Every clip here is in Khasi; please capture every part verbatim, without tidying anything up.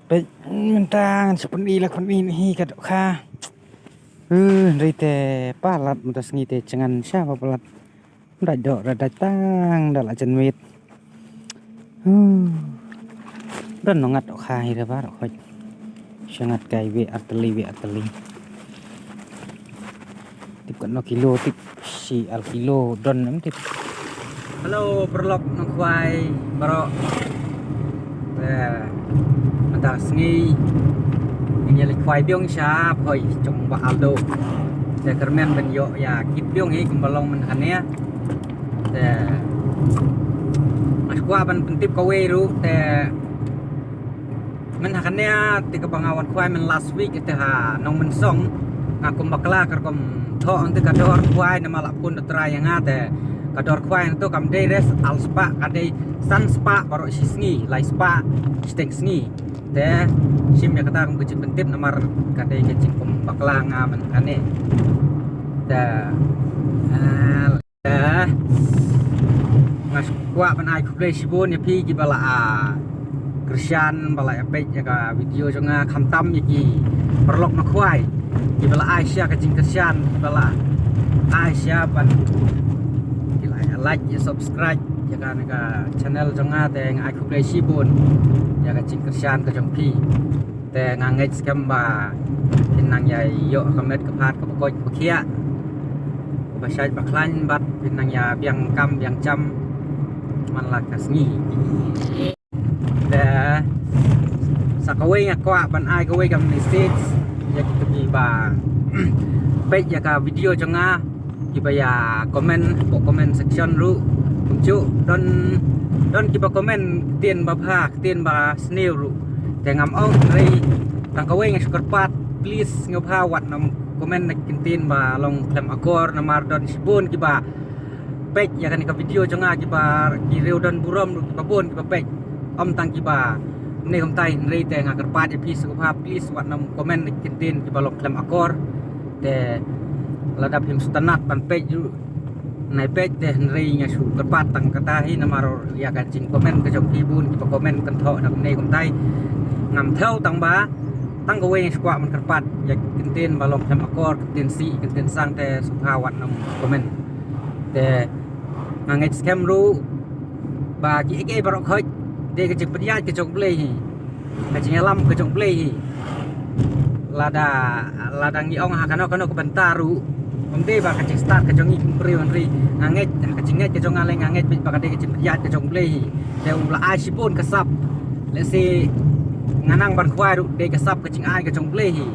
Peit mynta ngan sa pyni la pyni hi ka dohkha. Uh, hynrei te palat mynta sngi te jngan sha ba palat. Dait doh da dait tang da la jan miet. Huh. Don nongat dohkha hi da baroh khoit. Shangat kai wei artylli wei artylli. Tip katno kilo, tip shi ar kilo don em tip. Hello paralok nongkhwai baroh. Eh, mynta sngi ngin ïa leit khwai biong sha Bhoi jong Bah Aldo. Te kyrmen ban ïoh ïa kit biong hi kumba long mynta kane. Te nga shu kwah ban pyntip kawei ruh te mynta kane te kaba nga wan khwai myn last week te ha Nongmynsong nga kum bakla ka rukom thoh ong te ka dor khwai namar la pun da trai ïa nga te ka dor khwai nangto kam dei re ar spah, ka dei san spah baroh shi sngi, lai spah shiteng sngi. Te shim ïa kata kum ka jingpyntip namar ka dei ka jingkum bakla nga mynta kane. Te, ah, te nga shu kwah ban ai khublei shibun ïa phi kiba la, ah, kyrshan ba la ïa peit ïa ka video jong nga, khamtam ïa ki paralok nongkhwai kiba la ai sha ka jingkyrshan, kiba la ai sha ban, ki la ïa like ïa subscribe ïa kane ka channel jong nga, te nga ai khublei shibun ïa ka jingkyrshan ka jong phi. Te nga ngeit skhem ba phin nang ïa ïoh ka met ka phad kaba koit kaba khiah, kaba shait ba khlaiñ bad phin nang ïa biang kam biang jam man la ka sngi. Te sa kawei nga kwah ban ai kawei ka message ïa kita kiba peit ïa ka video jong nga, kiba ïa comment hapoh comment section ruh. Kumjuh don, don kiba comment ktien ba bha, ktien ba sniew ruh. Te ngam ong, hynrei tang kawei nga shu kyrpad, please sngewbha wat nym comment na ki ktien ba long khlem akor namar don shibun kiba peit ïa kane ka video jong nga, kiba ki riew don burom ruh kiba bun kiba peit. Ym tang kiba ne kumtai, hynrei te nga kyrpad ïa phi sngewbha please wat nym comment na ki ktien kiba long khlem akor. Te lada phim sngewtynnat ban peit ruh nai peit te, hynrei nga shu kyrpad tang kata hi namar ïa ka jingcomment ka jong phi bun kiba comment kynthoh da kumne kumtai. Ngam thew tang ba tang kawei nga shu kwah ban kyrpad ïa ki ktien ba long khlem akor, ktien sih ktien sang, te sngewbha wat nym comment. Te nga ngeit skhem ruh ba kiei kiei baroh khoit dei ka jingpynïaid ka jong U Blei hi, ka jingïalam ka jong U Blei hi. Lada, lada ngi ong ha kano kano ka bynta ruh, ym dei ba ka jingstad ka jong ngi kum briew, hynrei nga ngeit ha ka jingngeit ka jong nga lei, nga ngeit beit ba ka dei ka jingpynïaid ka jong U Blei hi. Te u la ai shibun ka sap. Lehse nga nang ban khwai ruh dei ka sap ka jingai ka jong U Blei hi.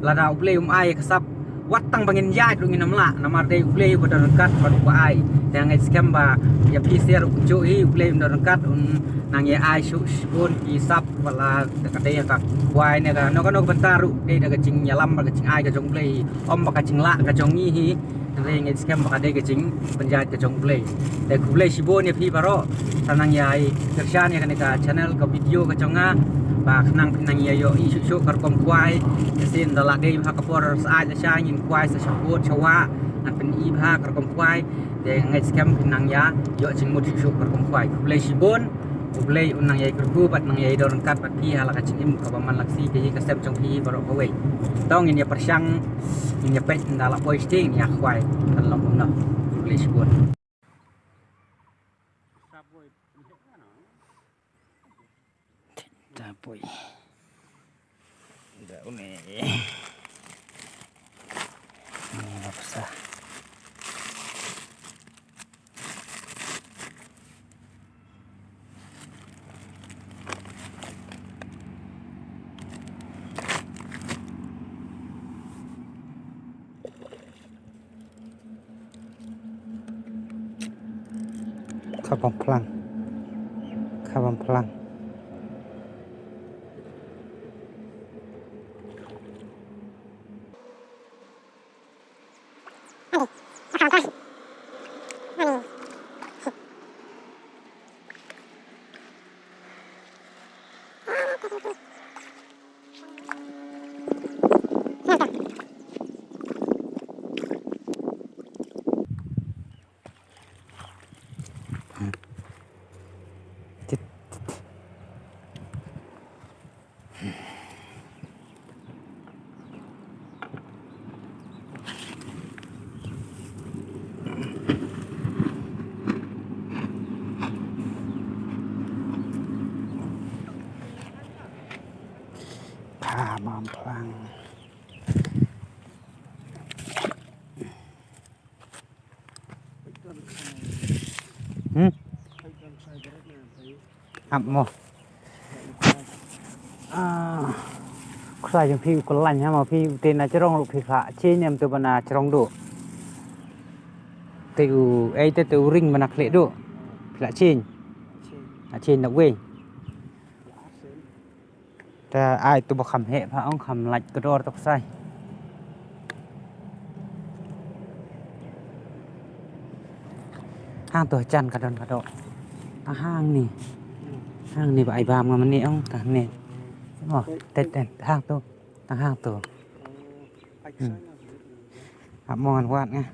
Lada U Blei um ai ka sap, wat tang ba ngin ïaid ruh ngin ym lah namar dei U Blei uba don ryngkat bad uba ai. Te nga ngeit skhem ba ïa phi sha ruh kumjuh hi, U Blei un don ryngkat, un nang ïa ai shuh shibun ki sap, wat la ka dei ka khwai ne kano kano ka bynta ruh, dei da ka jingïalam bad ka jingai ka jong U Blei hi, ym ba ka jinglah ka jong ngi hi. Hynrei nga ngeit skhem ba ka dei ka jingpynïaid ka jong U Blei. Te khublei shibun ïa phi baroh, sa nang ïa kyrshan ïa kane ka channel ka video ka jong nga, ba khnang phin nang ïa ïohi shuh shuh ka rukom khwai. Te shisien da la dei bha ka por, sa ai la sha ngin khwai sa sha pud sha wah, ngan pyni bha ka rukom khwai. Te nga ngeit skhem phin nang ïa ïoh jingmut shuh shuh ka rukom khwai. Khublei shibun. U Blei un nang ïai kyrkhu bad nang ïai don ryngkat bad phi ha la ka jingim kaba man la ka sngi, ka ïing ka sem jong phi baroh kawei. To ngin ïa pyrshang, ngin ïa peit ynda la poi shatei ngin ïa khwai kan long kumno. Khublei shibun. Ta poi. Da une. Ni la pasa. Khabam phlang. Khabam phlang. Hmm? Ap mo. Ah, khusai jong phi u kyllain ha mo, phi u te na jrong ruh phi khlak change em, to ba na jrong duh. Te u, ei te, te u ring ba na khlieh duh. Phi khlak change. Khlak change na wei. Te ai tu ba kham heh pha ong, kham lait ka dor tu ksai. Hang tu jan ka don ka dor. Tang hang ni. Hang ni ba ai bam nga mani ong tang ni. Oh, tet tet hang tu. Tang hang tu. Hmm. Ap mo ngan wad nga.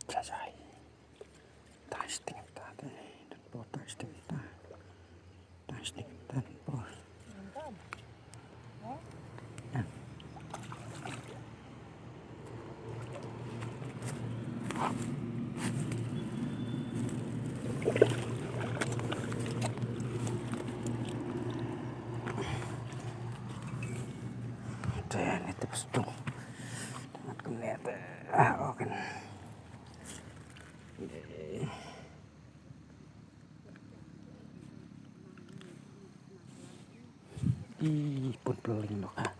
Jajai. Testing ta te. Dan po testing ta. Testing dan po. Te, ni te pstung. Ngat kumne te. Ah, okay. Ih, pun peling nok ah.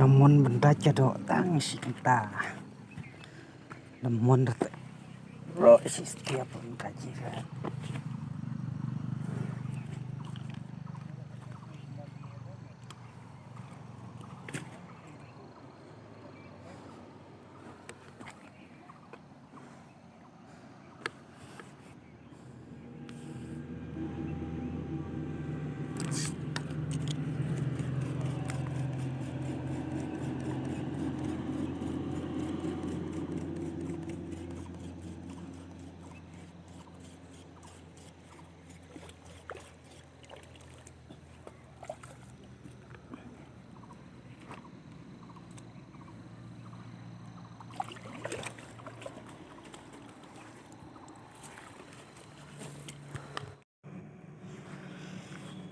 Namon bynta ka doh tang shi kynta. Namon rte. Ro shi stia pun kaji ka.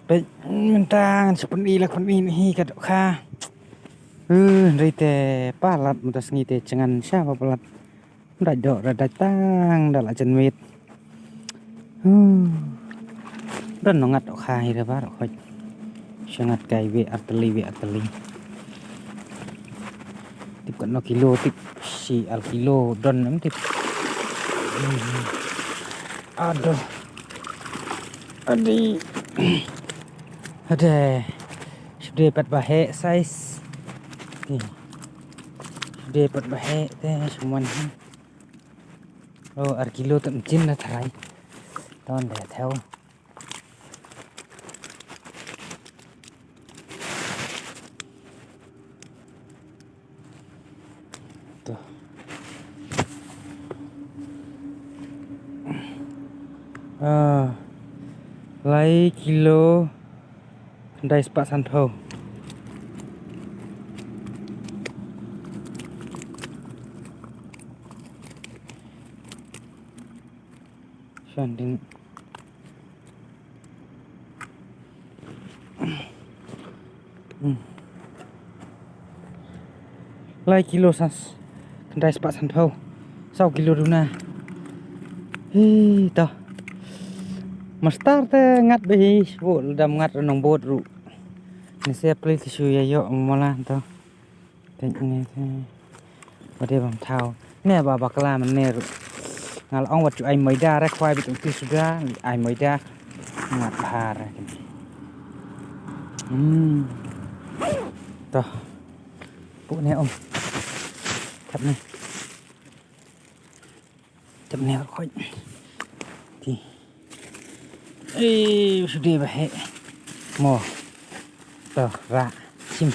Peit mynta ngan sa pyni la pyni hi ka dohkha. Hynrei te palat mynta sngi te jngan sha ba palat. Dait doh ra dait tang da la jan miet. Don nongat dohkha hi ra ba doh khoit. Shangat kai we arteli we arteli. Tip kat no kilo tip shi ar kilo don em tip. Aduh. Adi. Ade. Sudah pat bahe size. Sudah pat bahe te suman. Oh, ar kilo tam chin na tharai. Ton de theo. To. Ah, lai kilo khyndai spah sanphew. Shan ding. Hmm. Lai kilo san, khyndai spah sanphew. Saw kilo duna. Hi to. Master te ngat bha hi, sbu dam ngat nong bot ru. Ni se pli ki shu ya yo mola to. Te ne te. Ba dei bam thaw. Ne ba bakla man ne ru. Ngal ong wat ju ai maida re khwai bit ung ti suda ai maida. Ngat bha re. Hmm. To. Pu ne om. Thap ne. Tep ne khoi. Ti. Eh, sudah bah he. Mo. To, ra. Sim.